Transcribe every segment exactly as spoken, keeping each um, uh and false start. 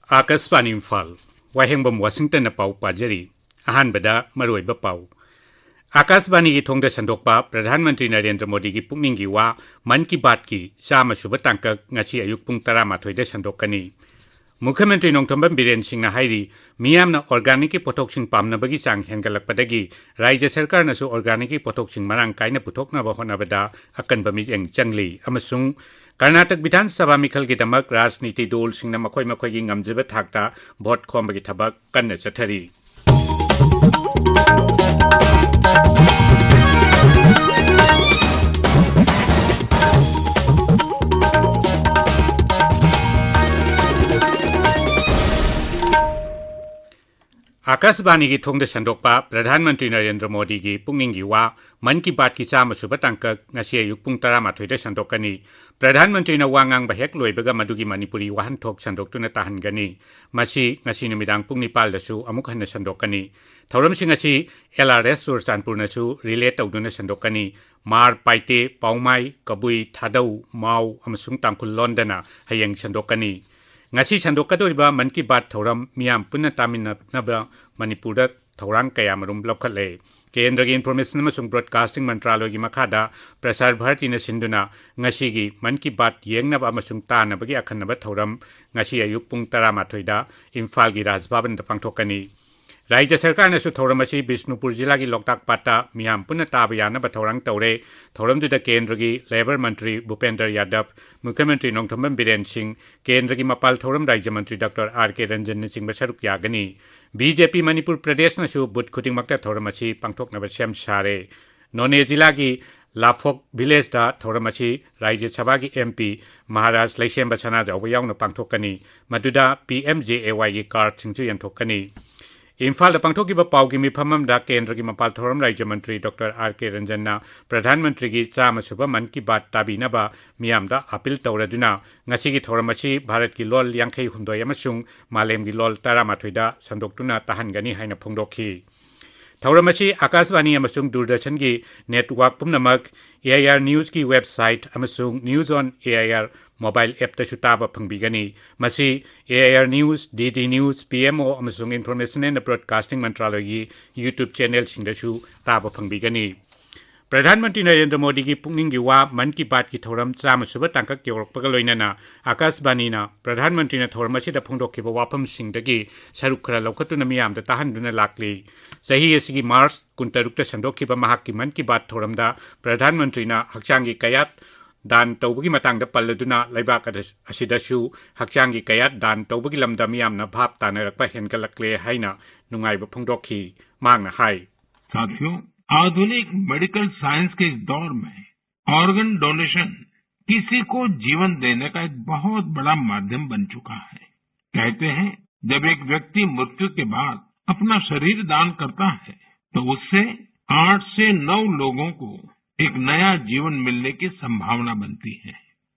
ꯑꯥꯀꯥꯁꯕꯥꯅꯤ ꯏꯝꯐꯥꯜ, ꯋꯥꯍꯦꯡꯕꯝ ꯋꯥꯁꯤꯡꯇꯟꯅ ꯄꯥꯎ ꯄꯥꯖꯔꯤ꯫ ꯑꯍꯥꯟꯕꯗ ꯃꯔꯨꯑꯣꯏꯕ ꯄꯥꯎ꯫ ꯑꯥꯀꯥꯁꯕꯥꯅꯤꯒꯤ ꯊꯣꯡꯗ ꯁꯟꯗꯣꯛꯄ ꯄ꯭ꯔꯙꯥꯟ ꯃꯟꯇ꯭ꯔꯤ ꯅꯔꯦꯟꯗ꯭ꯔ ꯃꯣꯗꯤꯒꯤ ꯄꯨꯛꯅꯤꯡꯒꯤ ꯋꯥ, ꯃꯟ ꯀꯤ ꯕꯥꯠꯀꯤ ꯆꯥꯝꯃ ꯁꯨꯕ ꯇꯥꯡꯀꯛ ꯉꯁꯤ ꯑꯌꯨꯛ ꯄꯨꯡ ꯇꯔꯥꯃꯥꯊꯣꯏꯗ ꯁꯟꯗꯣꯛꯀꯅꯤ꯫ ꯃꯨꯈ꯭ꯌ ꯃꯟꯇ꯭ꯔꯤ ꯅꯣꯡꯊꯣꯝꯕꯝ ꯕꯤꯔꯦꯟ ꯁꯤꯡꯅ ꯍꯥꯏꯔꯤ, ꯃꯤꯌꯥꯝꯅ organicꯀꯤ ꯄꯣꯠꯊꯣꯛꯁꯤꯡ ꯄꯥꯝꯅꯕꯒꯤ ꯆꯥꯡ ꯍꯦꯟꯒꯠꯂꯛꯄꯗꯒꯤ ꯔꯥꯖ꯭ꯌ ꯁꯔꯀꯥꯔꯅꯁꯨ organicꯀꯤ ꯄꯣꯠꯊꯣꯛꯁꯤꯡ ꯃꯔꯥꯡ ꯀꯥꯏꯅ ꯄꯨꯊꯣꯛꯅꯕ ꯍꯣꯠꯅꯕꯗ ꯑꯀꯟꯕ ꯃꯤꯠꯌꯦꯡ ꯆꯪꯂꯤ ꯑꯃꯁꯨꯡ ꯀꯔꯅꯥꯇꯛ ꯕꯤꯙꯥꯟ ꯁꯚꯥ ꯃꯤꯈꯜꯒꯤꯗꯃꯛ ꯔꯥꯖꯅꯤꯇꯤ ꯗꯣꯜꯁꯤꯡꯅ ꯃꯈꯣꯏ ꯃꯈꯣꯏꯒꯤ ꯉꯝꯖꯕ ꯊꯥꯛꯇ ꯚꯣꯠ ꯈꯣꯝꯕꯒꯤ ꯊꯕꯛ ꯀꯟꯅ ꯆꯠꯊꯔꯤ꯫ ꯑꯥꯀꯥꯁꯕꯥꯅꯤꯒꯤ ꯊꯣꯡꯗ ꯁꯟꯗꯣꯛꯄ ꯄ꯭ꯔꯙꯥꯟ ꯃꯟꯇ꯭ꯔꯤ ꯅꯔꯦꯟꯗ꯭ꯔ ꯃꯣꯗꯤꯒꯤ ꯄꯨꯛꯅꯤꯡꯒꯤ ꯋꯥ, ꯃꯟ ꯀꯤ ꯕꯥꯠꯀꯤ ꯆꯥꯝꯃ ꯁꯨꯕ ꯇꯥꯡꯀꯛ ꯉꯁꯤ ꯑꯌꯨꯛ ꯄꯨꯡ ꯇꯔꯥꯃꯥꯊꯣꯏꯗ ꯁꯟꯗꯣꯛꯀꯅꯤ꯫ ꯄ꯭ꯔꯙꯥꯟ ꯃꯟꯇ꯭ꯔꯤꯅ ꯋꯥ ꯉꯥꯡꯕ ꯍꯦꯛ ꯂꯣꯏꯕꯒ ꯃꯗꯨꯒꯤ ꯃꯅꯤꯄꯨꯔꯤ ꯋꯥꯍꯟꯊꯣꯛ ꯁꯟꯗꯣꯛꯇꯨꯅ ꯇꯥꯍꯟꯒꯅꯤ꯫ ꯃꯁꯤ ꯉꯁꯤ ꯅꯨꯃꯤꯗꯥꯡ ꯄꯨꯡ ꯅꯤꯄꯥꯜꯗꯁꯨ ꯑꯃꯨꯛ ꯍꯟꯅ ꯁꯟꯗꯣꯛꯀꯅꯤ꯫ ꯊꯧꯔꯝꯁꯤꯡ ꯑꯁꯤ LRS ꯆꯨꯔꯆꯥꯟꯄꯨꯔꯅꯁꯨ relay ꯇꯧꯗꯨꯅ ꯁꯟꯗꯣꯛꯀꯅꯤ꯫ ꯃꯥꯔ, ꯄꯥꯏꯇꯦ, ꯄꯥꯎꯃꯥꯏ, ꯀꯕꯨꯏ, ꯊꯥꯗꯧ, ꯃꯥꯎ ꯑꯃꯁꯨꯡ ꯇꯥꯡꯈꯨꯜ ꯂꯣꯟꯗꯅ ꯍꯌꯦꯡ ꯁꯟꯗꯣꯛꯀꯅꯤ꯫ ꯉꯁꯤ ꯁꯟꯗꯣꯛꯀꯗꯧꯔꯤꯕ ꯃꯟ ꯀꯤ ꯕꯥꯠ ꯊꯧꯔꯝ ꯃꯤꯌꯥꯝ ꯄꯨꯟꯅ ꯇꯥꯃꯤꯟꯅꯅꯕ ꯃꯅꯤꯄꯨꯔꯗ ꯊꯧꯔꯥꯡ ꯀꯌꯥꯃꯔꯨꯝ ꯂꯧꯈꯠꯂꯦ꯫ ꯀꯦꯟꯗ꯭ꯔꯒꯤ Information ꯑꯃꯁꯨꯡ Broadcasting ꯃꯟꯇ꯭ꯔꯥꯂꯣꯏꯒꯤ ꯃꯈꯥꯗ ꯄ꯭ꯔꯁꯥꯔ ꯚꯥꯔꯇꯤꯅ ꯁꯤꯟꯗꯨꯅ ꯉꯁꯤꯒꯤ ꯃꯟ ꯀꯤ ꯕꯥꯠ ꯌꯦꯡꯅꯕ ꯑꯃꯁꯨꯡ ꯇꯥꯅꯕꯒꯤ ꯑꯈꯟꯅꯕ ꯊꯧꯔꯝ ꯉꯁꯤ ꯑꯌꯨꯛ ꯄꯨꯡ ꯇꯔꯥꯃꯥꯊꯣꯏꯗ ꯏꯝꯐꯥꯜꯒꯤ ꯔꯥꯖ ꯚꯕꯟꯗ ꯄꯥꯡꯊꯣꯛꯀꯅꯤ꯫ ꯔꯥꯖ꯭ꯌ ꯁꯔꯀꯥꯔꯅꯁꯨ ꯊꯧꯔꯝ ꯑꯁꯤ ꯕꯤꯁꯅꯨꯄꯨꯔ ꯖꯤꯂꯥꯒꯤ ꯂꯣꯛꯇꯥꯛ ꯄꯥꯠꯇ ꯃꯤꯌꯥꯝ ꯄꯨꯟꯅ ꯇꯥꯕ ꯌꯥꯅꯕ ꯊꯧꯔꯥꯡ ꯇꯧꯔꯦ꯫ ꯊꯧꯔꯝꯗꯨꯗ ꯀꯦꯟꯗ꯭ꯔꯒꯤ ꯂꯦꯕꯔ ꯃꯟꯇ꯭ꯔꯤ ꯚꯨꯄꯦꯟꯗ꯭ꯔ ꯌꯥꯗꯕ, ꯃꯨꯈ꯭ꯌ ꯃꯟꯇ꯭ꯔꯤ ꯅꯣꯡꯊꯣꯝꯕꯝ ꯕꯤꯔꯦꯟ ꯁꯤꯡ, ꯀꯦꯟꯗ꯭ꯔꯒꯤ ꯃꯄꯥꯜ ꯊꯧꯔꯝ ꯔꯥꯖ꯭ꯌ ꯃꯟꯇ꯭ꯔꯤ ꯗꯣꯛꯇꯔ ꯑꯥꯔ ꯀꯦ ꯔꯟꯖꯟꯅꯆꯤꯡꯕ ꯁꯔꯨꯛ ꯌꯥꯒꯅꯤ꯫ ꯕꯤ ꯖꯦ ꯄꯤ ꯃꯅꯤꯄꯨꯔ ꯄ꯭ꯔꯗꯦꯁꯅꯁꯨ ꯕꯨꯊ ꯈꯨꯗꯤꯡꯃꯛꯇ ꯊꯧꯔꯝ ꯑꯁꯤ ꯄꯥꯡꯊꯣꯛꯅꯕ ꯁꯦꯝ ꯁꯥꯔꯦ꯫ ꯅꯣꯅꯦ ꯖꯤꯂꯥꯒꯤ ꯂꯥꯐꯣꯛ ꯚꯤꯂꯦꯖꯇ ꯊꯧꯔꯝ ꯑꯁꯤ ꯔꯥꯖ꯭ꯌ ꯁꯚꯥꯒꯤ ꯑꯦꯝ ꯄꯤ ꯃꯍꯥꯔꯥꯖ ꯂꯩꯁꯦꯝꯕ ꯁꯅꯥꯖꯥꯎꯕ ꯌꯥꯎꯅ ꯄꯥꯡꯊꯣꯛꯀꯅꯤ꯫ ꯃꯗꯨꯗ ꯄꯤ ꯑꯦꯝ ꯖꯦ ꯑꯦ ꯋꯥꯏꯒꯤ ꯀꯥꯔꯗꯁꯤꯡꯁꯨ ꯌꯦꯟꯊꯣꯛꯀꯅꯤ꯫ ꯏꯝꯐꯥꯜꯗ ꯄꯥꯡꯊꯣꯛꯈꯤꯕ ꯄꯥꯎꯒꯤ ꯃꯤꯐꯝ ꯑꯃꯗ ꯀꯦꯟꯗ꯭ꯔꯒꯤ ꯃꯄꯥꯜ ꯊꯧꯔꯝ ꯔꯥꯖ꯭ꯌ ꯃꯟꯇ꯭ꯔꯤ ꯗꯣꯛꯇꯔ ꯑꯥꯔ ꯀꯦ ꯔꯟꯖꯟꯅ ꯄ꯭ꯔꯙꯥꯟ ꯃꯟꯇ꯭ꯔꯤꯒꯤ ꯆꯥꯝꯃ ꯁꯨꯕ ꯃꯟ ꯀꯤ ꯕꯥꯠ ꯇꯥꯕꯤꯅꯕ ꯃꯤꯌꯥꯝꯗ ꯑꯥꯄꯤꯜ ꯇꯧꯔꯗꯨꯅ ꯉꯁꯤꯒꯤ ꯊꯧꯔꯝ ꯑꯁꯤ ꯚꯥꯔꯠꯀꯤ ꯂꯣꯜ ꯌꯥꯡꯈꯩ ꯍꯨꯝꯗꯣꯏ ꯑꯃꯁꯨꯡ ꯃꯥꯂꯦꯝꯒꯤ ꯂꯣꯜ ꯇꯔꯥꯃꯥꯊꯣꯏꯗ ꯁꯟꯗꯣꯛꯇꯨꯅ ꯇꯥꯍꯟꯒꯅꯤ ꯍꯥꯏꯅ ꯐꯣꯡꯗꯣꯛꯈꯤ꯫ ꯊꯧꯔꯝ ꯑꯁꯤ ꯑꯥꯀꯥꯁꯕꯥꯅꯤ ꯑꯃꯁꯨꯡ ꯗꯨꯔꯗꯔꯁꯟꯒꯤ network ꯄꯨꯝꯅꯃꯛ, ꯑꯦ ꯑꯥꯏ ꯑꯥꯔ Newsꯀꯤ website ꯑꯃꯁꯨꯡ News on A I R mobile ꯑꯦꯞꯇꯁꯨ ꯇꯥꯕ ꯐꯪꯕꯤꯒꯅꯤ꯫ ꯃꯁꯤ AIR News, DD News, PMO ꯑꯃꯁꯨꯡ Information and Broadcasting ꯃꯟꯇ꯭ꯔꯥꯂꯌꯒꯤ YouTube ꯆꯦꯅꯦꯜꯁꯤꯡꯗꯁꯨ ꯇꯥꯕ ꯐꯪꯕꯤꯒꯅꯤ꯫ ꯄ꯭ꯔꯙꯥꯟ ꯃꯟꯇ꯭ꯔꯤ ꯅꯔꯦꯟꯗ꯭ꯔ ꯃꯣꯗꯤꯒꯤ ꯄꯨꯛꯅꯤꯡꯒꯤ ꯋꯥ ꯃꯟ ꯀꯤ ꯕꯥꯠꯀꯤ ꯊꯧꯔꯝ ꯆꯥꯝꯃ ꯁꯨꯕ ꯇꯥꯡꯀꯛ ꯌꯧꯔꯛꯄꯒ ꯂꯣꯏꯅꯅ ꯑꯥꯀꯥꯁꯕꯥꯅꯤꯅ ꯄ꯭ꯔꯙꯥꯟ ꯃꯟꯇ꯭ꯔꯤꯅ ꯊꯧꯔꯝ ꯑꯁꯤꯗ ꯐꯣꯡꯗꯣꯛꯈꯤꯕ ꯋꯥꯐꯝꯁꯤꯡꯗꯒꯤ ꯁꯔꯨꯛ ꯈꯔ ꯂꯧꯈꯠꯇꯨꯅ ꯃꯤꯌꯥꯝꯗ ꯇꯥꯍꯟꯗꯨꯅ ꯂꯥꯛꯂꯤ꯫ ꯆꯍꯤ ꯑꯁꯤꯒꯤ ꯃꯥꯔꯆ ꯀꯨꯟꯇꯔꯨꯛꯇ ꯁꯟꯗꯣꯛꯈꯤꯕ ꯃꯍꯥꯛꯀꯤ ꯃꯟ ꯀꯤ ꯕꯥꯠ ꯊꯧꯔꯝꯗ ꯄ꯭ꯔꯙꯥꯟ ꯃꯟꯇ꯭ꯔꯤꯅ ꯍꯛꯆꯥꯡꯒꯤ ꯀꯌꯥꯠ ꯗꯥꯟ ꯇꯧꯕꯒꯤ ꯃꯇꯥꯡꯗ ꯄꯜꯂꯗꯨꯅ ꯂꯩꯕꯥꯛ ꯑꯗ-, ꯑꯁꯤꯗꯁꯨ ꯍꯛꯆꯥꯡꯒꯤ ꯀꯌꯥꯠ ꯗꯥꯟ ꯇꯧꯕꯒꯤ ꯂꯝꯗ ꯃꯤꯌꯥꯝꯅ ꯚꯥꯞ ꯇꯥꯅꯔꯛꯄ ꯍꯦꯟꯒꯠꯂꯛꯂꯦ ꯍꯥꯏꯅ ꯅꯨꯡꯉꯥꯏꯕ ꯐꯣꯡꯗꯣꯛꯈꯤ꯫ ꯃꯍꯥꯛꯅ ꯍꯥꯏ, साथियों, आधुनिक मेडिकल साइंस के इस दौर में ऑर्गन डोनेशन किसी को जीवन देने का एक बहुत बड़ा माध्यम बन चुका है। कहते हैं, जब एक व्यक्ति मृत्यु के बाद अपना शरीर दान करता है, तो उससे आठ से नौ लोगों को एक नया जीवन मिलने की संभावना बनती है।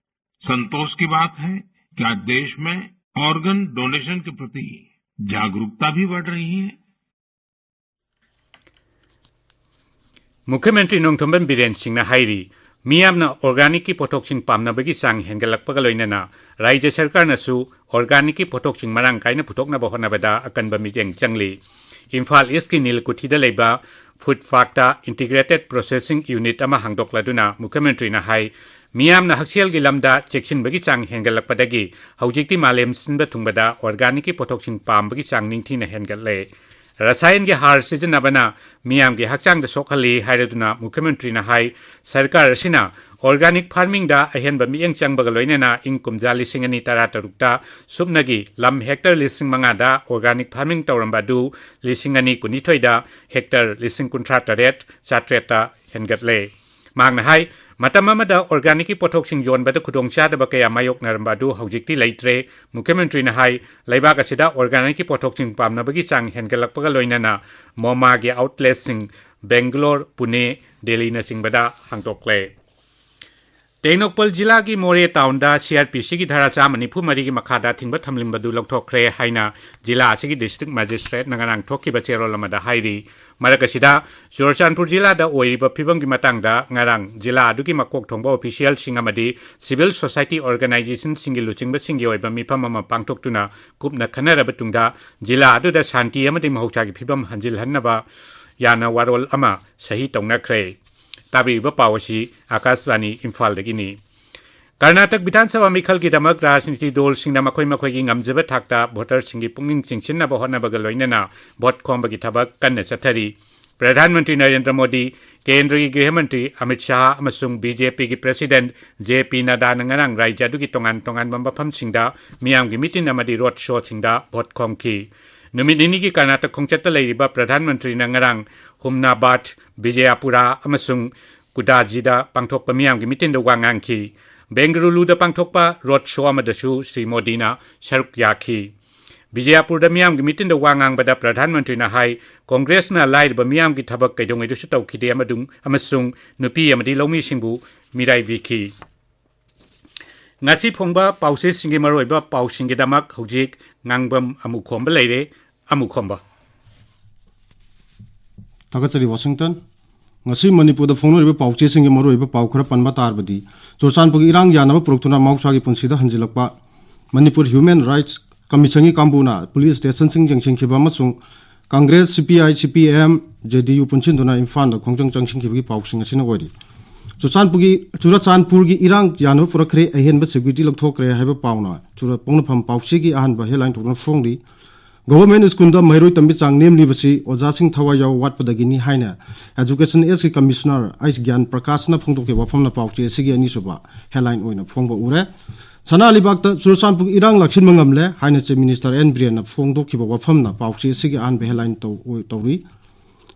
संतोष की बात है कि आज देश में ऑर्गन डोनेशन के प्रति जागरूकता भी बढ़ रही है। ꯃꯨꯈ꯭ꯌ ꯃꯟꯇ꯭ꯔꯤ ꯅꯣꯡꯊꯣꯝꯕꯝ ꯕꯤꯔꯦꯟ ꯁꯤꯡꯅ ꯍꯥꯏꯔꯤ, ꯃꯤꯌꯥꯝꯅ ꯑꯣꯔꯒꯥꯅꯤꯛꯀꯤ ꯄꯣꯠꯊꯣꯛꯁꯤꯡ ꯄꯥꯝꯅꯕꯒꯤ ꯆꯥꯡ ꯍꯦꯟꯒꯠꯂꯛꯄꯒ ꯂꯣꯏꯅꯅ ꯔꯥꯖ꯭ꯌ ꯁꯔꯀꯥꯔꯅꯁꯨ ꯑꯣꯔꯒꯥꯅꯤꯛꯀꯤ ꯄꯣꯠꯊꯣꯛꯁꯤꯡ ꯃꯔꯥꯡ ꯀꯥꯏꯅ ꯄꯨꯊꯣꯛꯅꯕ ꯍꯣꯠꯅꯕꯗ ꯑꯀꯟꯕ ꯃꯤꯠꯌꯦꯡ ꯆꯪꯂꯤ꯫ ꯏꯝꯐꯥꯜ ꯏꯁꯀꯤ ꯅꯤꯜꯀꯨꯊꯤꯗ ꯂꯩꯕ ꯐꯨꯗ ꯄꯥꯔꯛꯇ ꯏꯟꯇꯤꯒ꯭ꯔꯦꯇꯦꯗ ꯄ꯭ꯔꯣꯁꯦꯁꯤꯡ ꯌꯨꯅꯤꯠ ꯑꯃ ꯍꯥꯡꯗꯣꯛꯂꯗꯨꯅ ꯃꯨꯈ꯭ꯌ ꯃꯟꯇ꯭ꯔꯤꯅ ꯍꯥꯏ, ꯃꯤꯌꯥꯝꯅ ꯍꯛꯁꯦꯜꯒꯤ ꯂꯝꯗ ꯆꯦꯛꯁꯤꯟꯕꯒꯤ ꯆꯥꯡ ꯍꯦꯟꯒꯠꯂꯛꯄꯗꯒꯤ ꯍꯧꯖꯤꯛꯇꯤ ꯃꯥꯂꯦꯝ ꯁꯤꯟꯕ ꯊꯨꯡꯕꯗ ꯑꯣꯔꯒꯥꯅꯤꯛꯀꯤ ꯄꯣꯠꯊꯣꯛꯁꯤꯡ ꯄꯥꯝꯕꯒꯤ ꯆꯥꯡ ꯅꯤꯡꯊꯤꯅ ꯍꯦꯟꯒꯠꯂꯦ꯫ ꯔꯁꯥꯌꯟꯒꯤ ꯍꯥꯔ ꯁꯤꯖꯤꯟꯅꯕꯅ ꯃꯤꯌꯥꯝꯒꯤ ꯍꯛꯆꯥꯡꯗ ꯁꯣꯛꯍꯜꯂꯤ ꯍꯥꯏꯔꯗꯨꯅ ꯃꯨꯈ꯭ꯌ ꯃꯟꯇ꯭ꯔꯤꯅ ꯍꯥꯏ, ꯁꯔꯀꯥꯔ ꯑꯁꯤꯅ ꯑꯣꯔꯒꯥꯅꯤꯛ ꯐꯥꯔꯃꯤꯡꯗ ꯑꯍꯦꯟꯕ ꯃꯤꯠꯌꯦꯡ ꯆꯪꯕꯒ ꯂꯣꯏꯅꯅ ꯏꯪ ꯀꯨꯝꯖꯥ ꯂꯤꯁꯤꯡ ꯑꯅꯤ ꯇꯔꯥꯇꯔꯨꯛꯇ ꯁꯨꯞꯅꯒꯤ ꯂꯝ ꯍꯦꯛꯇꯔ ꯂꯤꯁꯤꯡ ꯃꯉꯥꯗ ꯑꯣꯔꯒꯥꯅꯤꯛ ꯐꯥꯔꯃꯤꯡ ꯇꯧꯔꯝꯕ ꯑꯗꯨ ꯂꯤꯁꯤꯡ ꯑꯅꯤ ꯀꯨꯟꯅꯤꯊꯣꯏꯗ ꯍꯦꯛꯇꯔ ꯂꯤꯁꯤꯡ ꯀꯨꯟꯊ꯭ꯔꯥ ꯇꯔꯦꯠ ꯆꯥꯇ꯭ꯔꯦꯠꯇ ꯍꯦꯟꯒꯠꯂꯦ꯫ ꯃꯍꯥꯛꯅ ꯍꯥꯏ, ꯃꯇꯝ ꯑꯃꯗ ꯑꯣꯔꯒꯥꯅꯤꯛꯀꯤ ꯄꯣꯠꯊꯣꯛꯁꯤꯡ ꯌꯣꯟꯕꯗ ꯈꯨꯗꯣꯡꯆꯥꯗꯕ ꯀꯌꯥ ꯃꯥꯌꯣꯛꯅꯔꯝꯕ ꯑꯗꯨ ꯍꯧꯖꯤꯛꯇꯤ ꯂꯩꯇ꯭ꯔꯦ꯫ ꯃꯨꯈ꯭ꯌ ꯃꯟꯇ꯭ꯔꯤꯅ ꯍꯥꯏ, ꯂꯩꯕꯥꯛ ꯑꯁꯤꯗ ꯑꯣꯔꯒꯥꯅꯤꯛꯀꯤ ꯄꯣꯠꯊꯣꯛꯁꯤꯡ ꯄꯥꯝꯅꯕꯒꯤ ꯆꯥꯡ ꯍꯦꯟꯒꯠꯂꯛꯄꯒ ꯂꯣꯏꯅꯅ ꯃꯣꯃꯥꯒꯤ ꯑꯥꯎꯠꯂꯦꯠꯁꯤꯡ ꯕꯦꯡꯒꯂꯣꯔ, ꯄꯨꯅꯦ, ꯗꯦꯜꯂꯤꯅꯆꯤꯡꯕꯗ ꯍꯥꯡꯗꯣꯛꯂꯦ꯫ ꯇꯦꯡꯅꯧꯄꯜ ꯖꯤꯂꯥꯒꯤ ꯃꯣꯔꯦ ꯇꯥꯎꯟꯗ ꯁꯤ ꯑꯥꯔ ꯄꯤ ꯁꯤꯒꯤ ꯙꯥꯔꯥ ꯆꯥꯝꯃ ꯅꯤꯐꯨ ꯃꯔꯤꯒꯤ ꯃꯈꯥꯗ ꯊꯤꯡꯕ ꯊꯝꯂꯤꯕꯗꯨ ꯂꯧꯊꯣꯛꯈ꯭ꯔꯦ ꯍꯥꯏꯅ ꯖꯤꯂꯥ ꯑꯁꯤꯒꯤ ꯗꯤꯁꯇ꯭ꯔꯤꯛ ꯃꯦꯖꯤꯁꯇ꯭ꯔꯦꯠꯅ ꯉꯔꯥꯡ ꯊꯣꯛꯈꯤꯕ ꯆꯦꯔꯣꯜ ꯑꯃꯗ ꯍꯥꯏꯔꯤ꯫ ꯃꯔꯛ ꯑꯁꯤꯗ, ꯆꯨꯔꯆꯥꯟꯄꯨꯔ ꯖꯤꯂꯥꯗ ꯑꯣꯏꯔꯤꯕ ꯐꯤꯕꯝꯒꯤ ꯃꯇꯥꯡꯗ ꯉꯔꯥꯡ ꯖꯤꯂꯥ ꯑꯗꯨꯒꯤ ꯃꯀꯣꯛ ꯊꯣꯡꯕ ꯑꯣꯐꯤꯁꯤꯌꯦꯜꯁꯤꯡ ꯑꯃꯗꯤ ꯁꯤꯚꯤꯜ ꯁꯣꯁꯥꯏꯇꯤ ꯑꯣꯔꯒꯅꯥꯏꯖꯦꯁꯟꯁꯤꯡꯒꯤ ꯂꯨꯆꯤꯡꯕꯁꯤꯡꯒꯤ ꯑꯣꯏꯕ ꯃꯤꯐꯝ ꯑꯃ ꯄꯥꯡꯊꯣꯛꯇꯨꯅ ꯀꯨꯞꯅ ꯈꯟꯅꯔꯕ ꯇꯨꯡꯗ, ꯖꯤꯂꯥ ꯑꯗꯨꯗ ꯁꯥꯟꯇꯤ ꯑꯃꯗꯤ ꯃꯍꯧꯁꯥꯒꯤ ꯐꯤꯕꯝ ꯍꯟꯖꯤꯜꯍꯟꯅꯕ ꯌꯥꯅ ꯋꯥꯔꯣꯜ ꯑꯃ ꯁꯍꯤ ꯇꯧꯅꯈ꯭ꯔꯦ꯫ ꯇꯥꯕꯤꯔꯤꯕ ꯄꯥꯎ ꯑꯁꯤ ꯑꯀꯥꯁꯕꯥꯅꯤ ꯏꯝꯐꯥꯜꯗꯒꯤꯅꯤ꯫ ꯀꯔꯅꯥꯇꯛ ꯕꯤꯙꯥꯟ ꯁꯚꯥ ꯃꯤꯈꯜꯒꯤꯗꯃꯛ ꯔꯥꯖꯅꯤꯇꯤ ꯗꯣꯜꯁꯤꯡꯅ ꯃꯈꯣꯏ ꯃꯈꯣꯏꯒꯤ ꯉꯝꯖꯕ ꯊꯥꯛꯇ ꯚꯣꯇꯔꯁꯤꯡꯒꯤ ꯄꯨꯛꯅꯤꯡ ꯆꯤꯡꯁꯤꯟꯅꯕ ꯍꯣꯠꯅꯕꯒ ꯂꯣꯏꯅꯅ ꯚꯣꯠ ꯈꯣꯝꯕꯒꯤ ꯊꯕꯛ ꯀꯟꯅ ꯆꯠꯊꯔꯤ꯫ ꯄ꯭ꯔꯙꯥꯟ ꯃꯟꯇ꯭ꯔꯤ ꯅꯔꯦꯟꯗ꯭ꯔ ꯃꯣꯗꯤ, ꯀꯦꯟꯗ꯭ꯔꯒꯤ ꯒ꯭ꯔꯤꯍ ꯃꯟꯇ꯭ꯔꯤ ꯑꯃꯤꯠ ꯁꯥꯍ ꯑꯃꯁꯨꯡ ꯕꯤ ꯖꯦ ꯄꯤꯒꯤ ꯄ꯭ꯔꯦꯁꯤꯗꯦꯟꯠ ꯖꯦ ꯄꯤ ꯅꯗꯥꯅ ꯉꯔꯥꯡ ꯔꯥꯖ꯭ꯌ ꯑꯗꯨꯒꯤ ꯇꯣꯉꯥꯟ ꯇꯣꯉꯥꯟꯕ ꯃꯐꯝꯁꯤꯡꯗ ꯃꯤꯌꯥꯝꯒꯤ ꯃꯤꯇꯤꯟ ꯑꯃꯗꯤ ꯔꯣꯗ ꯁꯣꯁꯤꯡꯗ ꯚꯣꯠ ꯈꯣꯝꯈꯤ꯫ ꯅꯨꯃꯤꯠ ꯅꯤꯅꯤꯒꯤ ꯀꯔꯅꯥꯇꯛ ꯈꯣꯡꯆꯠꯇ ꯂꯩꯔꯤꯕ ꯄ꯭ꯔꯙꯥꯟ ꯃꯟꯇ꯭ꯔꯤꯅ ꯉꯔꯥꯡ ꯍꯨꯝꯅꯥꯕꯥꯗ, ꯕꯤꯖꯌꯄꯨꯔꯥ ꯑꯃꯁꯨꯡ ꯀꯨꯗꯥꯖꯤꯗ ꯄꯥꯡꯊꯣꯛꯄ ꯃꯤꯌꯥꯝꯒꯤ ꯃꯤꯇꯤꯟꯗ ꯋꯥ ꯉꯥꯡꯈꯤ꯫ ꯕꯦꯡꯒꯂꯨꯔꯨꯗ ꯄꯥꯡꯊꯣꯛꯄ ꯔꯣꯗ ꯁꯣ ꯑꯃꯗꯁꯨ ꯁ꯭ꯔꯤ ꯃꯣꯗꯤꯅ ꯁꯔꯨꯛ ꯌꯥꯈꯤ꯫ ꯕꯤꯖꯌꯄꯨꯔꯗ ꯃꯤꯌꯥꯝꯒꯤ ꯃꯤꯇꯤꯟꯗ ꯋꯥ ꯉꯥꯡꯕꯗ ꯄ꯭ꯔꯙꯥꯟ ꯃꯟꯇ꯭ꯔꯤꯅ ꯍꯥꯏ, ꯀꯣꯡꯒ꯭ꯔꯦꯁꯅ ꯂꯥꯏꯔꯕ ꯃꯤꯌꯥꯝꯒꯤ ꯊꯕꯛ ꯀꯩꯗꯧꯉꯩꯗꯁꯨ ꯇꯧꯈꯤꯗꯦ ꯑꯃꯗꯨ-, ꯑꯃꯁꯨꯡ ꯅꯨꯄꯤ ꯑꯃꯗꯤ ꯂꯧꯃꯤꯁꯤꯡꯕꯨ ꯃꯤꯔꯥꯏꯕꯤꯈꯤ꯫ ꯉꯁꯤ ꯐꯣꯡꯕ ꯄꯥꯎꯆꯦꯁꯤꯡꯒꯤ ꯃꯔꯨꯑꯣꯏꯕ ꯄꯥꯎꯁꯤꯡꯒꯤꯗꯃꯛ ꯍꯧꯖꯤꯛ ꯉꯥꯡꯕꯝ ꯑꯃꯨꯛ ꯈꯣꯝꯕ ꯂꯩꯔꯦ꯫ ꯑꯃꯨꯛ ꯈꯣꯝꯕ꯫ ꯊꯥꯒꯠꯆꯔꯤ, ꯋꯥꯁꯤꯡꯇꯟ꯫ ꯉꯁꯤ ꯃꯅꯤꯄꯨꯔꯗ ꯐꯣꯡꯅꯔꯤꯕ ꯄꯥꯎꯆꯦꯁꯤꯡꯒꯤ ꯃꯔꯨꯑꯣꯏꯕ ꯄꯥꯎ ꯈꯔ ꯄꯟꯕ ꯇꯥꯔꯕꯗꯤ, ꯆꯨꯔꯆꯥꯟꯄꯨꯔꯒꯤ ꯏꯔꯥꯡ ꯌꯥꯅꯕ ꯄꯨꯔꯛꯇꯨꯅ ꯃꯍꯧꯁꯥꯒꯤ ꯄꯨꯟꯁꯤꯗ ꯍꯟꯖꯤꯜꯂꯛꯄ, ꯃꯅꯤꯄꯨꯔ ꯍ꯭ꯌꯨꯃꯦꯟ ꯔꯥꯏꯠꯁ ꯀꯃꯤꯁꯟꯒꯤ ꯀꯥꯡꯕꯨꯅ ꯄꯨꯂꯤꯁ ꯁ꯭ꯇꯦꯁꯟꯁꯤꯡ ꯌꯦꯡꯁꯤꯟꯈꯤꯕ ꯑꯃꯁꯨꯡ ꯀꯪꯒ꯭ꯔꯦꯁ, ꯁꯤ ꯄꯤ ꯑꯥꯏ, ꯁꯤ ꯄꯤ ꯑꯦꯝ, ꯖꯦ ꯗꯤ ꯌꯨ ꯄꯨꯟꯁꯤꯟꯗꯨꯅ ꯏꯝꯐꯥꯜꯗ ꯈꯣꯡꯖꯪ ꯆꯪꯁꯤꯟꯈꯤꯕꯒꯤ ꯄꯥꯎꯁꯤꯡ ꯑꯁꯤꯅ ꯑꯣꯏꯔꯤ꯫ ꯆꯨꯔꯆꯥꯟꯄꯨꯔꯒꯤ, ꯆꯨꯔꯆꯥꯟꯄꯨꯔꯒꯤ ꯏꯔꯥꯡ ꯌꯥꯅꯕ ꯄꯨꯔꯛꯈ꯭ꯔꯦ, ꯑꯍꯦꯟꯕ ꯁꯦꯀ꯭ꯌꯨꯔꯤꯇꯤ ꯂꯧꯊꯣꯛꯈ꯭ꯔꯦ ꯍꯥꯏꯕ ꯄꯥꯎꯅ ꯆꯨꯔ-, ꯄꯣꯛꯅꯐꯝ ꯄꯥꯎꯆꯦꯒꯤ ꯑꯍꯥꯟꯕ ꯍꯦꯗꯂꯥꯏꯟ ꯇꯧꯗꯨꯅ ꯐꯣꯡꯂꯤ꯫ ꯒꯚꯔꯟꯃꯦꯟꯠ ꯁ꯭ꯀꯨꯜꯗ ꯃꯍꯩꯔꯣꯏ ꯇꯝꯕꯒꯤ ꯆꯥꯡ ꯅꯦꯝꯂꯤꯕꯁꯤ ꯑꯣꯖꯥꯁꯤꯡ ꯊꯋꯥꯏ ꯌꯥꯎꯕ ꯋꯥꯠꯄꯗꯒꯤꯅꯤ ꯍꯥꯏꯅ ꯑꯦꯖꯨꯀꯦꯁꯟ ꯑꯦꯖꯀꯤ ꯀꯃꯤꯁꯅꯔ ꯑꯩꯆ ꯒ꯭ꯌꯥꯟ ꯄ꯭ꯔꯀꯥꯁꯅ ꯐꯣꯡꯗꯣꯛꯈꯤꯕ ꯋꯥꯐꯝꯅ ꯄꯥꯎꯆꯦ ꯑꯁꯤꯒꯤ ꯑꯅꯤꯁꯨꯕ ꯍꯦꯗꯂꯥꯏꯟ ꯑꯣꯏꯅ ꯐꯣꯡꯕ ꯎꯔꯦ꯫ ꯁꯅꯥ ꯂꯩꯕꯥꯛꯇ ꯆꯨꯔꯆꯥꯟꯄꯨꯔꯒꯤ ꯏꯔꯥꯡ ꯂꯥꯛꯁꯤꯟꯕ ꯉꯝꯂꯦ ꯍꯥꯏꯅ ꯆꯤꯐ ꯃꯤꯅꯤꯁꯇꯔ ꯑꯦꯟ ꯕꯤꯔꯦꯟꯅ ꯐꯣꯡꯗꯣꯛꯈꯤꯕ ꯋꯥꯐꯝꯅ ꯄꯥꯎꯆꯦ ꯑꯁꯤꯒꯤ ꯑꯍꯥꯟꯕ ꯍꯦꯗꯂꯥꯏꯟ ꯇꯧ-, ꯑꯣꯏ-, ꯇꯧꯔꯤ꯫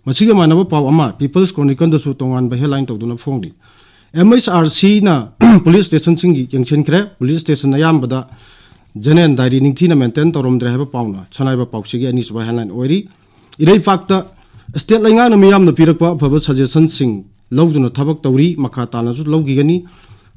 ꯃꯁꯤꯒ ꯃꯥꯟꯅꯕ ꯄꯥꯎ ꯑꯃ ꯄꯤꯄꯜꯁ ꯀ꯭ꯔꯣꯅꯤꯀꯜꯗꯁꯨ ꯇꯣꯉꯥꯟꯕ ꯍꯦꯗꯂꯥꯏꯟ ꯇꯧꯗꯨꯅ ꯐꯣꯡꯂꯤ꯫ ꯑꯦꯝ ꯑꯩꯆ ꯑꯥꯔ ꯁꯤꯅ ꯄꯨꯂꯤꯁ ꯁ꯭ꯇꯦꯁꯟꯁꯤꯡꯒꯤ ꯌꯦꯡꯁꯤꯟꯈ꯭ꯔꯦ꯫ ꯄꯨꯂꯤꯁ ꯁ꯭ꯇꯦꯁꯟ ꯑꯌꯥꯝꯕꯗ ꯖꯦꯅꯦꯔꯦꯜ ꯗꯥꯏꯔꯤ ꯅꯤꯡꯊꯤꯅ ꯃꯦꯟꯇꯦꯟ ꯇꯧꯔꯝꯗ꯭ꯔꯦ ꯍꯥꯏꯕ ꯄꯥꯎꯅ ꯁꯅꯥꯏꯕ ꯄꯥꯎꯆꯦꯒꯤ ꯑꯅꯤꯁꯨꯕ ꯍꯦꯗꯂꯥꯏꯟ ꯑꯣꯏꯔꯤ꯫ ꯏꯔꯩꯄꯥꯛꯇ ꯁ꯭ꯇꯦꯠ ꯂꯩꯉꯥꯛꯅ ꯃꯤꯌꯥꯝꯅ ꯄꯤꯔꯛꯄ ꯑꯐꯕ ꯁꯖꯦꯁꯟꯁꯤꯡ ꯂꯧꯗꯨꯅ ꯊꯕꯛ ꯇꯧꯔꯤ, ꯃꯈꯥ ꯇꯥꯅꯁꯨ ꯂꯧꯈꯤꯒꯅꯤ꯫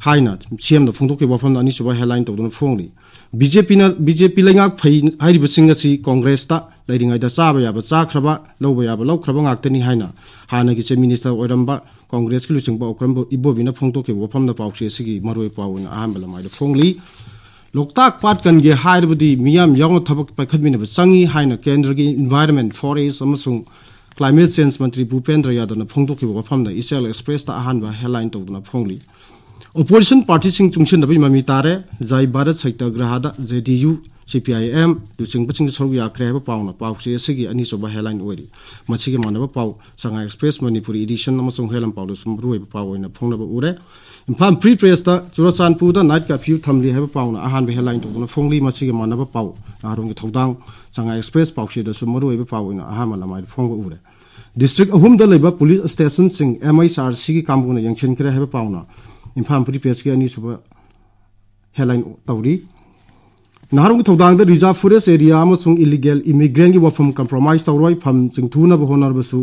ꯍꯥꯏꯅ ꯁꯤ ꯑꯦꯝꯅ ꯐꯣꯡꯗꯣꯛꯈꯤꯕ ꯋꯥꯐꯝꯗ ꯑꯅꯤꯁꯨꯕ ꯍꯦꯗꯂꯥꯏꯟ ꯇꯧꯗꯨꯅ ꯐꯣꯡꯂꯤ꯫ ꯕꯤ ꯖꯦ ꯄꯤꯅ, ꯕꯤ ꯖꯦ ꯄꯤ ꯂꯩꯉꯥꯛ ꯐꯩ ꯍꯥꯏꯔꯤꯕꯁꯤꯡ ꯑꯁꯤ ꯀꯣꯡꯒ꯭ꯔꯦꯁꯇ ꯂꯩꯔꯤꯉꯩꯗ ꯆꯥꯕ ꯌꯥꯕ ꯆꯥꯈ꯭ꯔꯕ, ꯂꯧꯕ ꯌꯥꯕ ꯂꯧꯈ꯭ꯔꯕ ꯉꯥꯛꯇꯅꯤ ꯍꯥꯏꯅ ꯍꯥꯟꯅꯒꯤ ꯆꯤꯐ ꯃꯤꯅꯤꯁꯇꯔ ꯑꯣꯏꯔꯝꯕ ꯀꯣꯡꯒ꯭ꯔꯦꯁꯀꯤ ꯂꯨꯆꯤꯡꯕ ꯑꯣꯀ꯭ꯔꯝ ꯏꯕꯣꯕꯤꯅ ꯐꯣꯡꯗꯣꯛꯈꯤꯕ ꯋꯥꯐꯝꯗ ꯄꯥꯎꯆꯦ ꯑꯁꯤꯒꯤ ꯃꯔꯨꯑꯣꯏꯕ ꯄꯥꯎ ꯑꯣꯏꯅ ꯑꯍꯥꯟꯕ ꯂꯃꯥꯏꯗ ꯐꯣꯡꯂꯤ꯫ ꯂꯣꯛꯇꯥꯛ ꯄꯥꯠ ꯀꯟꯒꯦ ꯍꯥꯏꯔꯕꯗꯤ ꯃꯤꯌꯥꯝ ꯌꯥꯎꯅ ꯊꯕꯛ ꯄꯥꯏꯈꯠꯃꯤꯟꯅꯕ ꯆꯪꯏ ꯍꯥꯏꯅ ꯀꯦꯟꯗ꯭ꯔꯒꯤ ꯏꯟꯚꯥꯏꯔꯟꯃꯦꯟ, ꯐꯣꯔꯦꯁ ꯑꯃꯁꯨꯡ ꯀ꯭ꯂꯥꯏꯃꯦꯠ ꯆꯦꯟꯖ ꯃꯟꯇ꯭ꯔꯤ ꯚꯨꯄꯦꯟꯗ꯭ꯔ ꯌꯥꯗꯕꯅ ꯐꯣꯡꯗꯣꯛꯈꯤꯕ ꯋꯥꯐꯝꯗ ꯏꯆꯦꯜ ꯑꯦꯛꯁꯄ꯭ꯔꯦꯁꯇ ꯑꯍꯥꯟꯕ ꯍꯦꯗꯂꯥꯏꯟ ꯇꯧꯗꯨꯅ ꯐꯣꯡꯂꯤ꯫ ꯑꯣꯄꯣꯖꯤꯁꯟ ꯄꯥꯔꯇꯤꯁꯤꯡ ꯆꯨꯡꯁꯤꯟꯅꯕꯒꯤ ꯃꯃꯤ ꯇꯥꯔꯦ꯫ ꯖꯥꯏ ꯚꯥꯔꯠ ꯁꯇ꯭ꯌꯒ꯭ꯔꯍꯗ ꯖꯦ ꯗꯤ ꯌꯨ, ꯁꯤ ꯄꯤ ꯑꯥꯏ ꯑꯦꯝ ꯂꯨꯆꯤꯡꯕꯁꯤꯡꯁꯨ ꯁꯔꯨꯛ ꯌꯥꯈ꯭ꯔꯦ ꯍꯥꯏꯕ ꯄꯥꯎꯅ ꯄꯥꯎꯆꯦ ꯑꯁꯤꯒꯤ ꯑꯅꯤꯁꯨꯕ ꯍꯦꯗꯂꯥꯏꯟ ꯑꯣꯏꯔꯤ꯫ ꯃꯁꯤꯒ ꯃꯥꯟꯅꯕ ꯄꯥꯎ ꯁꯉꯥꯏ ꯑꯦꯛꯁꯄ꯭ꯔꯦꯁ ꯃꯅꯤꯄꯨꯔꯤ ꯏꯗꯤꯁꯟ ꯑꯃꯁꯨꯡ ꯍꯦꯂꯝ ꯄꯥꯎꯗꯁꯨ ꯃꯔꯨꯑꯣꯏꯕ ꯄꯥꯎ ꯑꯣꯏꯅ ꯐꯣꯡꯅꯕ ꯎꯔꯦ꯫ ꯏꯝꯐꯥꯜ ꯐ꯭ꯔꯤ ꯄ꯭ꯔꯦꯁꯇ ꯆꯨꯔꯆꯥꯟꯄꯨꯔꯗ ꯅꯥꯏꯠ ꯀꯔꯐ꯭ꯌꯨ ꯊꯝꯂꯤ ꯍꯥꯏꯕ ꯄꯥꯎꯅ ꯑꯍꯥꯟꯕ ꯍꯦꯗꯂꯥꯏꯟ ꯇꯧꯗꯨꯅ ꯐꯣꯡꯂꯤ꯫ ꯃꯁꯤꯒ ꯃꯥꯟꯅꯕ ꯄꯥꯎ ꯅꯍꯥꯔꯣꯟꯒꯤ ꯊꯧꯗꯥꯡ ꯁꯉꯥꯏ ꯑꯦꯛꯁꯄ꯭ꯔꯦꯁ ꯄꯥꯎꯆꯦꯗꯁꯨ ꯃꯔꯨꯑꯣꯏꯕ ꯄꯥꯎ ꯑꯣꯏꯅ ꯑꯍꯥꯟꯕ ꯂꯃꯥꯏꯗ ꯐꯣꯡꯕ ꯎꯔꯦ꯫ ꯗꯤꯁꯇ꯭ꯔꯤꯛ ꯑꯍꯨꯝꯗ ꯂꯩꯕ ꯄꯨꯂꯤꯁ ꯁ꯭ꯇꯦꯁꯟꯁꯤꯡ ꯑꯦꯝ ꯑꯩꯆ ꯑꯥꯔ ꯁꯤꯒꯤ ꯀꯥꯡꯕꯨꯅ ꯌꯦꯡꯁꯤꯟꯈ꯭ꯔꯦ ꯍꯥꯏꯕ ꯄꯥꯎꯅ ꯏꯝꯐꯥꯜ ꯐ꯭ꯔꯤ ꯄ꯭ꯔꯦꯁꯀꯤ ꯑꯅꯤꯁꯨꯕ ꯍꯦꯗꯂꯥꯏꯟ ꯇꯧꯔꯤ꯫ ꯅꯍꯥꯔꯣꯜꯒꯤ ꯊꯧꯗꯥꯡꯗ ꯔꯤꯖꯥꯔꯚ ꯐꯣꯔꯦꯁ ꯑꯦꯔꯤꯌꯥ ꯑꯃꯁꯨꯡ ꯏꯂꯤꯒꯦꯜ ꯏꯃꯤꯒ꯭ꯔꯦꯟꯒꯤ ꯋꯥꯐꯝ ꯀꯝꯄ꯭ꯔꯣꯃꯥꯏꯁ ꯇꯧꯔꯣꯏ, ꯐꯝ ꯆꯤꯡꯊꯨꯅꯕ ꯍꯣꯠꯅꯔꯕꯁꯨ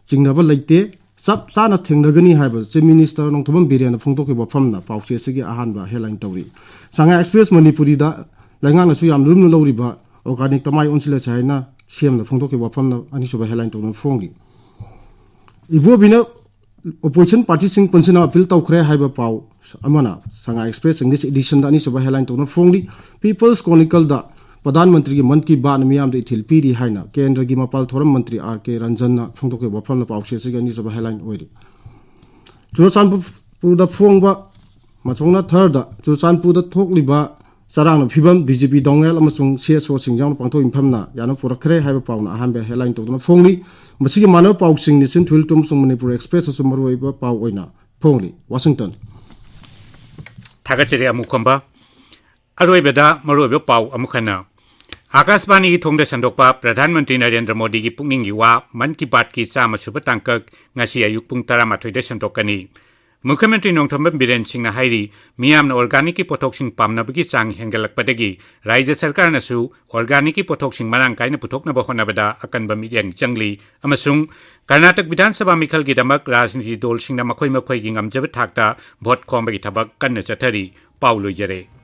ꯆꯤꯡꯅꯕ ꯂꯩꯇꯦ, ꯆꯞ ꯆꯥꯅ ꯊꯦꯡꯅꯒꯅꯤ ꯍꯥꯏꯕ ꯆꯤꯐ ꯃꯤꯅꯤꯁꯇꯔ ꯅꯣꯡꯊꯣꯝꯕꯝ ꯕꯤꯔꯦꯟꯅ ꯐꯣꯡꯗꯣꯛꯈꯤꯕ ꯋꯥꯐꯝꯅ ꯄꯥꯎꯆꯦ ꯑꯁꯤꯒꯤ ꯑꯍꯥꯟꯕ ꯍꯦꯗꯂꯥꯏꯟ ꯇꯧꯔꯤ꯫ ꯁꯉꯥꯏ ꯑꯦꯛꯁꯄ꯭ꯔꯦꯁ ꯃꯅꯤꯄꯨꯔꯤꯗ ꯂꯩꯉꯥꯛꯅꯁꯨ ꯌꯥꯝ ꯂꯨꯝꯅ ꯂꯧꯔꯤꯕ ꯑꯣꯔꯒꯥꯅꯤꯛꯇ ꯃꯥꯏ ꯑꯣꯟꯁꯤꯜꯂꯁꯤ ꯍꯥꯏꯅ ꯁꯤ ꯑꯦꯝꯅ ꯐꯣꯡꯗꯣꯛꯈꯤꯕ ꯋꯥꯐꯝꯅ ꯑꯅꯤꯁꯨꯕ ꯍꯦꯗꯂꯥꯏꯟ ꯇꯧꯗꯨꯅ ꯐꯣꯡꯂꯤ꯫ ꯏꯕꯣꯕꯤꯅ ꯑꯣꯄꯣꯖꯤꯁꯟ ꯄꯥꯔꯇꯤꯁꯤꯡ ꯄꯨꯟꯁꯤꯟꯅ ꯑꯄꯤꯜ ꯇꯧꯈ꯭ꯔꯦ ꯍꯥꯏꯕ ꯄꯥꯎ ꯑꯃꯅ ꯁꯉꯥꯏ ꯑꯦꯛꯁꯄ꯭ꯔꯦꯁ ꯏꯪꯂꯤꯁ ꯏꯗꯤꯁꯟꯗ ꯑꯅꯤꯁꯨꯕ ꯍꯦꯗꯂꯥꯏꯟ ꯇꯧꯗꯨꯅ ꯐꯣꯡꯂꯤ꯫ ꯄꯤꯄꯜꯁ ꯀ꯭ꯔꯣꯅꯤꯀꯜꯗ ꯄ꯭ꯔꯙꯥꯟ ꯃꯟꯇ꯭ꯔꯤꯒꯤ ꯃꯟ ꯀꯤ ꯕꯥꯠꯅ ꯃꯤꯌꯥꯝꯗ ꯏꯊꯤꯜ ꯄꯤꯔꯤ ꯍꯥꯏꯅ ꯀꯦꯟꯗ꯭ꯔꯒꯤ ꯃꯄꯥꯜ ꯊꯧꯔꯝ ꯃꯟꯇ꯭ꯔꯤ ꯑꯥꯔ ꯀꯦ ꯔꯟꯖꯟꯅ ꯐꯣꯡꯗꯣꯛꯈꯤꯕ ꯋꯥꯐꯝꯅ ꯄꯥꯎꯆꯦ ꯑꯁꯤꯒꯤ ꯑꯅꯤꯁꯨꯕ ꯍꯦꯗꯂꯥꯏꯟ ꯑꯣꯏꯔꯤ꯫ ꯆꯨꯔꯆꯥꯟꯄꯨꯔꯗ ꯐꯣꯡꯕ ꯃꯆꯧꯅ ꯊꯔꯗ ꯆꯨꯔꯆꯥꯟꯄꯨꯔꯗ ꯊꯣꯛꯂꯤꯕ ꯆꯔꯥꯡꯅ ꯐꯤꯕꯝ, ꯗꯤ ꯖꯤ ꯄꯤ ꯗꯣꯉꯦꯜ ꯑꯃꯁꯨꯡ ꯁꯤ ꯑꯦꯁ ꯑꯣꯁꯤꯡ ꯌꯥꯎꯅ ꯄꯥꯡꯊꯣꯛ ꯏꯟꯐꯝꯅ ꯌꯥꯅ ꯄꯨꯔꯛꯈ꯭ꯔꯦ ꯍꯥꯏꯕ ꯄꯥꯎꯅ ꯑꯍꯥꯟꯕ ꯍꯦꯗꯂꯥꯏꯟ ꯇꯧꯗꯨꯅ ꯐꯣꯡꯂꯤ꯫ ꯃꯁꯤꯒꯤ ꯃꯥꯟꯅꯕ ꯄꯥꯎꯁꯤꯡ ꯅꯦꯁꯟ ꯊ꯭ꯔꯨ ꯑꯃꯁꯨꯡ ꯃꯅꯤꯄꯨꯔ ꯑꯦꯛꯁꯄ꯭ꯔꯦꯁꯇꯁꯨ ꯃꯔꯨꯑꯣꯏꯕ ꯄꯥꯎ ꯑꯣꯏꯅ ꯐꯣꯡꯂꯤ꯫ ꯋꯥꯁꯤꯡꯇꯟ꯫ ꯊꯥꯒꯠꯆꯔꯤ ꯑꯃꯨꯛ ꯈꯣꯝꯕ꯫ ꯑꯔꯣꯏꯕꯗ ꯃꯔꯨꯑꯣꯏꯕ ꯄꯥꯎ ꯑꯃꯨꯛ ꯍꯟꯅ꯫ ꯑꯥꯀꯥꯁꯕꯥꯅꯤꯒꯤ ꯊꯣꯡꯗ ꯁꯟꯗꯣꯛꯄ ꯄ꯭ꯔꯙꯥꯟ ꯃꯟꯇ꯭ꯔꯤ ꯅꯔꯦꯟꯗ꯭ꯔ ꯃꯣꯗꯤꯒꯤ ꯄꯨꯛꯅꯤꯡꯒꯤ ꯋꯥ, ꯃꯟ ꯀꯤ ꯕꯥꯠꯀꯤ ꯆꯥꯝꯃ ꯁꯨꯕ ꯇꯥꯡꯀꯛ ꯉꯁꯤ ꯑꯌꯨꯛ ꯄꯨꯡ ꯇꯔꯥꯃꯥꯊꯣꯏꯗ ꯁꯟꯗꯣꯛꯀꯅꯤ꯫ ꯃꯨꯈ꯭ꯌ ꯃꯟꯇ꯭ꯔꯤ ꯅꯣꯡꯊꯣꯝꯕꯝ ꯕꯤꯔꯦꯟ ꯁꯤꯡꯅ ꯍꯥꯏꯔꯤ, ꯃꯤꯌꯥꯝꯅ ꯑꯣꯔꯒꯥꯅꯤꯛꯀꯤ ꯄꯣꯠꯊꯣꯛꯁꯤꯡ ꯄꯥꯝꯅꯕꯒꯤ ꯆꯥꯡ ꯍꯦꯟꯒꯠꯂꯛꯄꯗꯒꯤ ꯔꯥꯖ꯭ꯌ ꯁꯔꯀꯥꯔꯅꯁꯨ ꯑꯣꯔꯒꯥꯅꯤꯛꯀꯤ ꯄꯣꯠꯊꯣꯛꯁꯤꯡ ꯃꯔꯥꯡ ꯀꯥꯏꯅ ꯄꯨꯊꯣꯛꯅꯕ ꯍꯣꯠꯅꯕꯗ ꯑꯀꯟꯕ ꯃꯤꯠꯌꯦꯡ ꯆꯪꯂꯤ ꯑꯃꯁꯨꯡ ꯀꯔꯅꯥꯇꯛ ꯕꯤꯙꯥꯟ ꯁꯚꯥ ꯃꯤꯈꯜꯒꯤꯗꯃꯛ ꯔꯥꯖꯅꯤꯇꯤ ꯗꯣꯜꯁꯤꯡꯅ ꯃꯈꯣꯏ ꯃꯈꯣꯏꯒꯤ ꯉꯝꯖꯕ ꯊꯥꯛꯇ ꯚꯣꯠ ꯈꯣꯝꯕꯒꯤ ꯊꯕꯛ ꯀꯟꯅ ꯆꯠꯊꯔꯤ꯫ ꯄꯥꯎ ꯂꯣꯏꯖꯔꯦ꯫